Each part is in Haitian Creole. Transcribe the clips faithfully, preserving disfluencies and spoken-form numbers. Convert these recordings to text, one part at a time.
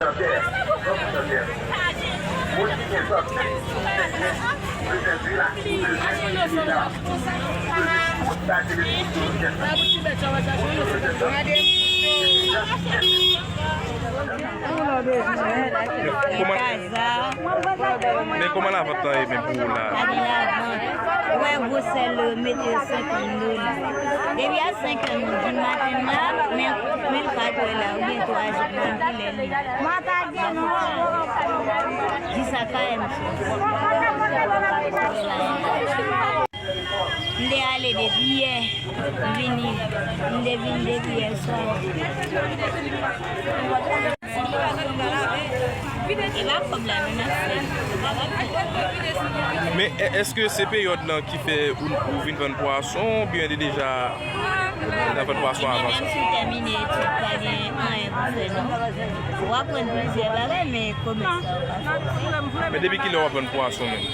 Kòman, men kòman lavant lan ye menm pou ou la? Pa gen lavant. Ou wè gwosè l yo mete yo senkant dola. Depi a senk è di maten la, men, men l pa twò la, oubyen twa è, pa gen kilè li. Jis a K M. M te ale depi yè, m vini, m te vin depi yè swa. E pa kòb la, men n ap fè. Men è-, èske se peryòd lan ki fè ou, ou vin vann pwason, oubyen te deja nan vann pwason avan sa? Menm si w tèmine etid, pa gen anyen pou fè, non. W ap aprann plizyè bagay, men komès la w pa fè. Men depi kilè w ap vann pwason menm?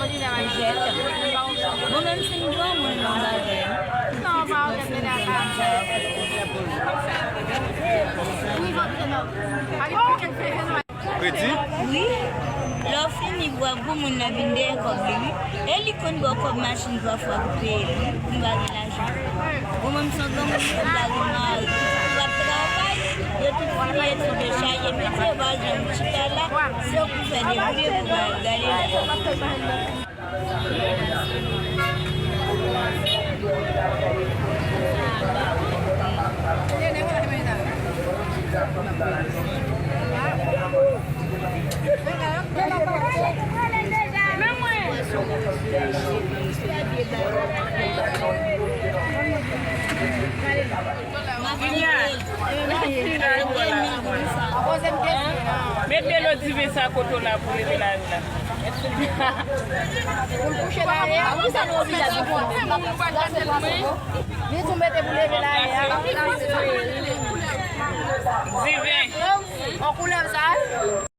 Plizyè tan. Bon, menm si m granmoun, non, bagay. Kredi? Wi. Lè w fini, w ap gwo moun nan vin dèyè kòb li, wi. E li konn ba w kòb machin pafwa pou peye li, wi. M pa gen lajan. Bon, mwen, m se yon granmoun, m pa gen mari. M ap travay, yo tout fini etid yo chaje piti, yo pa janm chita la. Se yo ki fè deboule pou gade la. Met dlo diven sa kote w la pou leve lari la. Pou l kouche lari a. Kisa nou oblije di pou nou? Li tou mete pou leve lari a. Diven. An koulèv sa.